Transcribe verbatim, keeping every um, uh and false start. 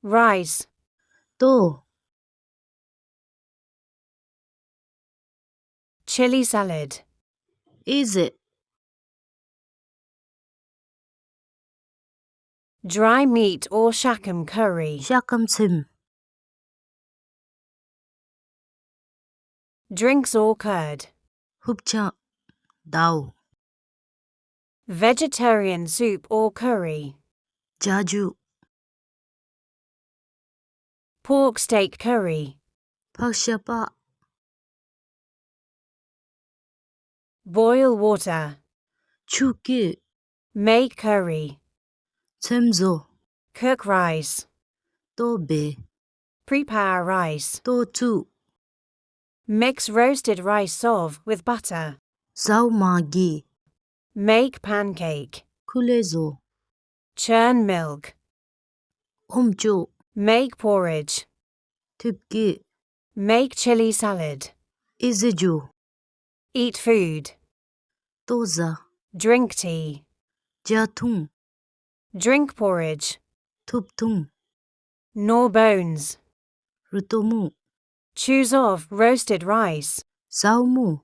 Rice. ལྟོ། Chili salad. ཨེ་ཟེ། Dry meat or ཤ་སྐམ་ཁ་རི། ཤ་སྐམ་ཚེམ། Drinks or curd. ཧུབ་ཆང་། དའོ། Vegetarian soup or curry. ཇ་འཇུ། Pork steak curry. ཕག་ཤ་པག། Boil water. ཆུ་བསྐོལ། Make curry. ཚེམ་བཟོ། Cook rice. ལྟོ་འབད། Prepare rice. ལྟོ་བཙུགས། Mix roasted rice soft with butter. ཟའུ་མར་གྱིས། Make pancake. ཁུ་ལས་བཟོ། Churn milk. ཨོམ་བཙོ། Make porridge. ཐུབ་བསྐོལ། Make chili salad. ཨེ་ཟེ་འཇུ། Eat food. ལྟོ་བཟའ། Drink tea. ཇ་འཐུང་། Drink porridge. ཐུབ་འཐུང་། Gnaw bones. རུ་ཏོ་མུར། Chews off roasted rice. ཟའུ་མུར།